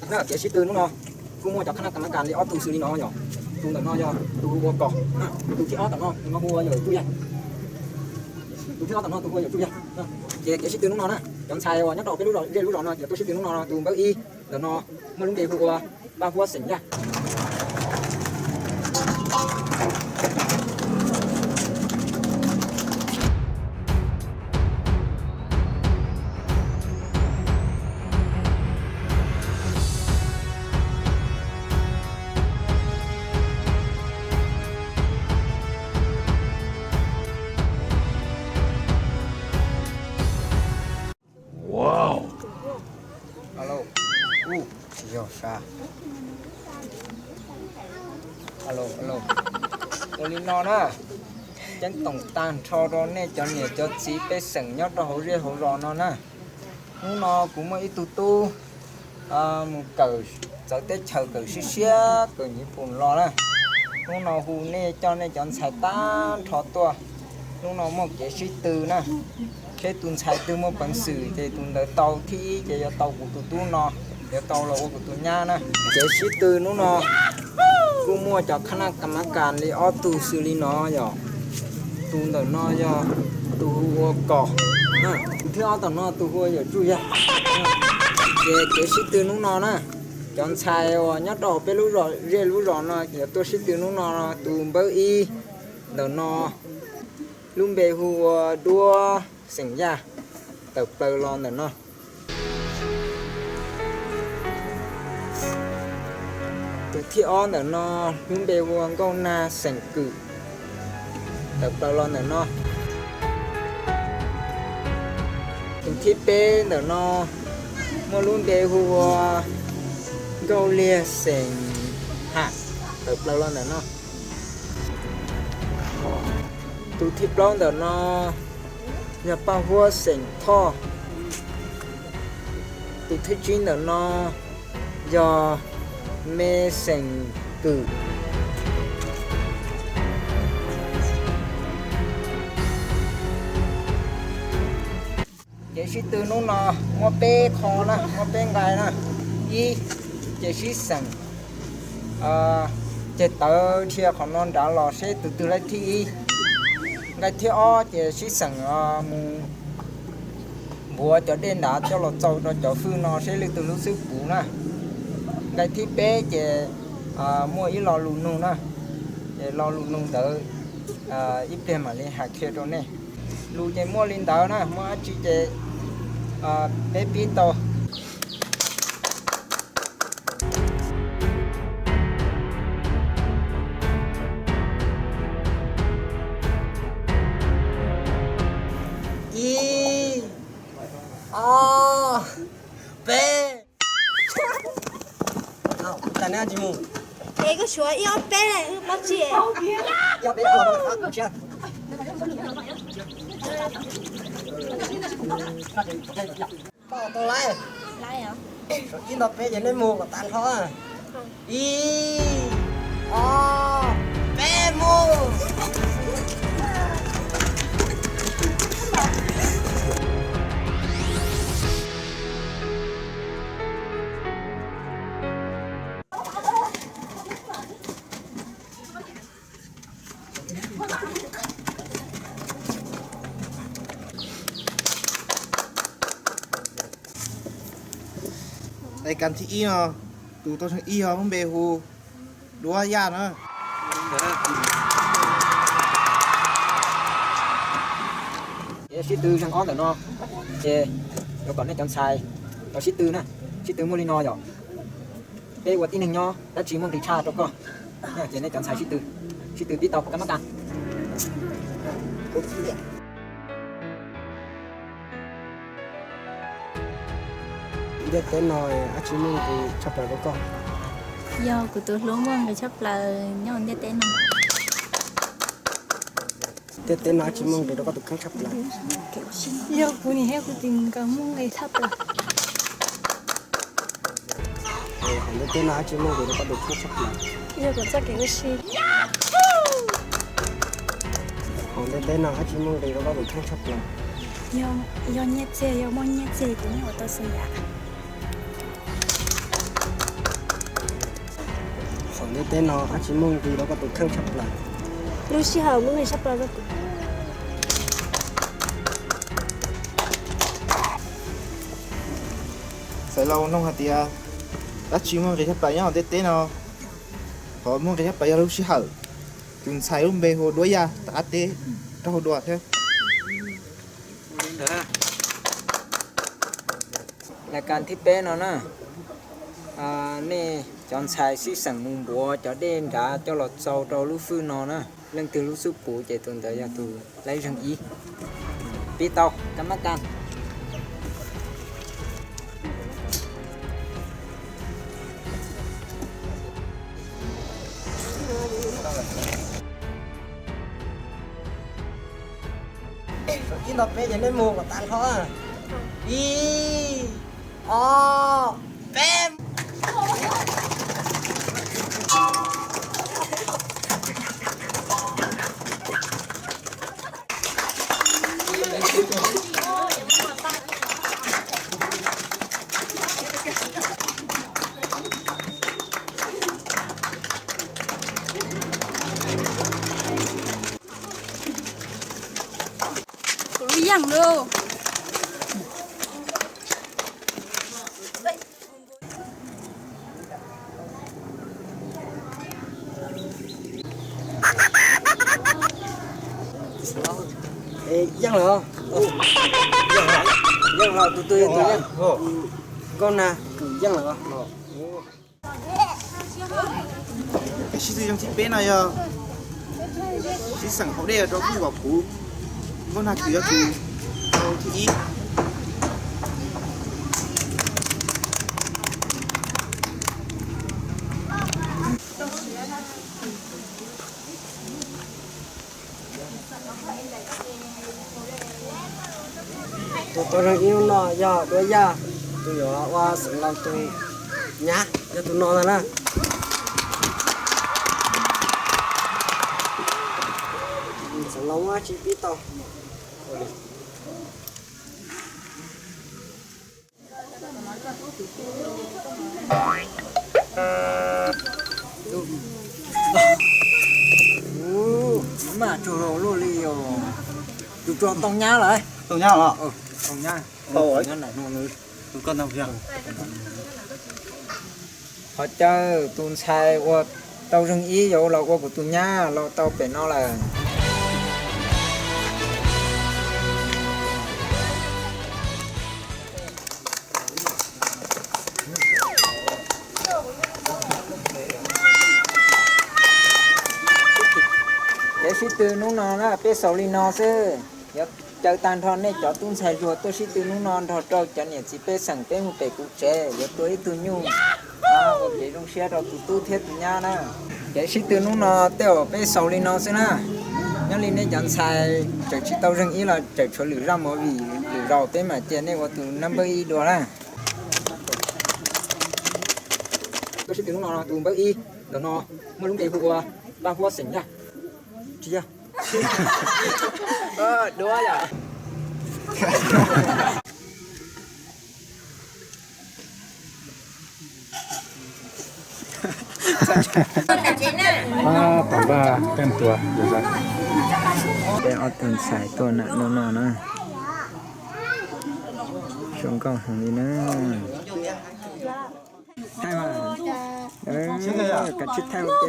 Kev sib tw hnub no kuj muaj cov khab nab kas mab kas li ob tug xws li no yom. Tus ntawm no yog tus hu ua Kom, tus thib ob tom no tus no hu ua Yawm Tsuj Yaj. Tus thib ob tom no tus hu ua Yawm Tsuj Yaj. Ces kev sib tw hnub no na, cov ntxhais uas nyob rau peb lub zej lub zos no ces tuaj sib tw hnub no, tus npawb ib ntawm no muaj lub npe hu ua Paj Huab xeem Yaj. Alo, u, tsis yog sas. Alo, alo. Ua li no na, ceeb toom tag nrho rau nej cov niam cov txiv pej xeem nyob rau hauv zej hauv zos no na. Hnub no kuv muaj ib tug tub mus kawm, txawv teb chaws kawm siab siab kawm nyiv pum los na. Hnub no hu nej coj nej cov ntxhais tag nrho tuaj. Hnub no muaj kev sib tw na, seb tus ntxhais twg muaj peev xwm ces tus ntawd tau thib ib ces yuav tau kuv tus tub no, yuav tau los ua kuv tus nyab na. Kev sib tw hnub no kuj muaj cov khab nab kas mab kas li ob tug xws li no yom. Tus ntawm no yog tus hu ua Kom, tus thib ob tom no tus hu ua Yawm Tsuj Yaj. Ces kev sib tw hnub no na, cov ntxhais uas nyob rau peb lub zej lub zos no yuav tuaj sib tw hnub no, tus npawb ib ntawm no lub npe hu ua Duab xeem Yaj, tawm plaws los ntawm no. Tus thib ob ntawm no lub npe hu ua Nkauj Nag xeem Kwm, tawm plaws los ntawm no. Tus thib peb ntawm no muaj lub npe hu ua Nkauj Liag xeem Ham, tawm plaws los ntawm no. Tus thib plaub ntawm no yog Paj Huab xeem Thoj. Tus thib tsib ntawm no yog Me xeem Kwm. Kev sib tw hnub no muaj peb qho na, muaj peb nqai na. Ib, ces sib xeem, ces tawv dhia qhov no nrad los seb tus twg laij thib ib. Nqai thib ob ces sib xeem mus npuav cov dej nrad coj los txaus rau cov fwj no seb leej twg lub xwb puv na. Nqai thib peb ces muaj ib lo lus nug na, ces lo lus nug ntawd ib pliag mam li hais qhia rau nej. Lus ces muaj li ntawd na, muaj dab tsi ces peb pib tau. Ib, ob, peb. Es koj suav ib ob peb, wb paub tsis? Koj tau lawm. Ib nto peb ces nej mus kom tag nrho. Ib, ob, peb, mus. Es kas thib ib no, tus tau zeeg ib no lub npe hu Duab Yaj na. Sib tw zeeg ob ntawm no, ces yuav kom nej cov ntxhais los sib tw na. Sib tw muaj li no yom. Peb ua tib neeg nyob, dab tsi muaj nqis tshaj rau koj, ces nej cov ntxhais sib tw, sib tw pib tau kab mab kas. Ntiaj teb no dab tsi muaj nqis tshaj plaws rau koj? Yog kuv tus hlub muaj nqis tshaj plaws nyob ntiaj teb no. Ntiaj teb no dab tsi muaj nqis rau koj tus kheej tshaj plaws? Yog kuv niam thiab kuv txiv nkawd muaj nqis tshaj plaws. Hauv ntiaj teb no dab tsi muaj nqis rau koj tus kheej tshaj plaws? Yog kuv txoj kev ua si. Hauv ntiaj teb no dab tsi muaj nqis rau koj tus kheej tshaj plaws? Yog nyiaj txiag, yog muaj nyiaj txiag kuv yeej ua tau xwb yam. Ntiaj teb no dab tsi muaj nqis rau koj tus kheej tshaj plaws? Lub sij hawm muaj nqis tshaj plaws rau kuv. Xaiv Laus noog hais tias dab tsi muaj nqis tshaj plaws nyob hauv ntiaj teb no? Qhov muaj nqis tshaj plaws yog lub sij hawm. Tus ntxhais lub npe hu ua Duab Yaj, tom qab teb rau hauv dua thiab. Lais kas thib peb no na, nej cov ntxhais sib xeem mus npuav cov dej nrad coj los txaus rau lub fwj no na. Leej twg lub xub puv ces tus ntawd yog tus laib zeeg ib. Pib tau, kab mab kas. Ib no peb ces nej mus kom tas nrho. Ib, ob, peb. Kuv lub yeej lauj. Yeej lawm. Yeej lawm, tus twg yog tus yeej? Nkauj Nag, yeej lawm. Sib tw zoo thib peb no yog sib xeem haus dej rau fwj kom puv. Nkauj Nag Kws yog tus tau thib ib. Tus tau zeeg ib hnub no yog Duab Yaj, tus yuav ua Xeem Laus tus nyab yog tus no ntag na. Xeem Laus muaj dab tsi pib tau. Mas tsuag luaj li os. Tus tsuag tau nyab lawm. Tau nyab los? Tau nyab. Tau nyab. Qhov chaw tus ntxhais uas tau zeeg ib yuav los ua kuv tus nyab los tau pem no lawm. Kev sib tw hnub no na peb xaus li no xwb. Yuav caw tag nrho nej cov tub ntxhais Zuag tuaj sib tw hnub no nrog rau cov niam txiv pej xeem peb mus pem kuv tsev yuav tua ib tug nyuj ua kev zoo siab rau tus tub thiab tus nyab na. Kev sib tw hnub no tej zaum peb xaus li no xwb na. Nyob li nej cov ntxhais tseem tsis tau zeeg ib los tseem tshuav lwm zaj movie, lwm zaus peb mam cia nej ua tus nab npawb ib dua na. Kev sib tw hnub no tus npawb ib ntawm no muaj lub npe hu ua Paj Huab xeem Yaj. Tsis yog. Duab yom. Peb ob tug ntxhais tuaj na, no no na. Zoo nkauj heev li na. Thaij mas. Kav tsij thaij ua ke.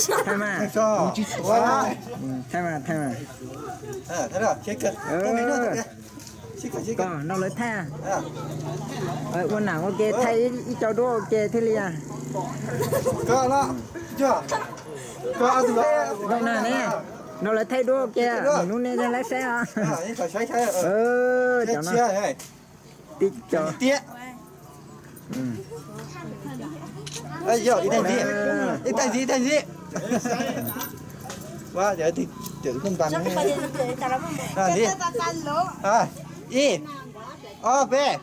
Thaij mas. Thaij mas, thaij mas. Koj nrog lawv thaij. Ua nam ua ke thaij ib co duab ua ke thiaj li. Zoo na ne, nrog lawv thaij duab ua ke, hnub nej laib saib os. Cov no tib co. Ib tag ntxiv, ib tag ntxiv, ib tag ntxiv. Ib, ob, peb.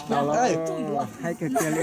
Tau los, haib kawg kiag li.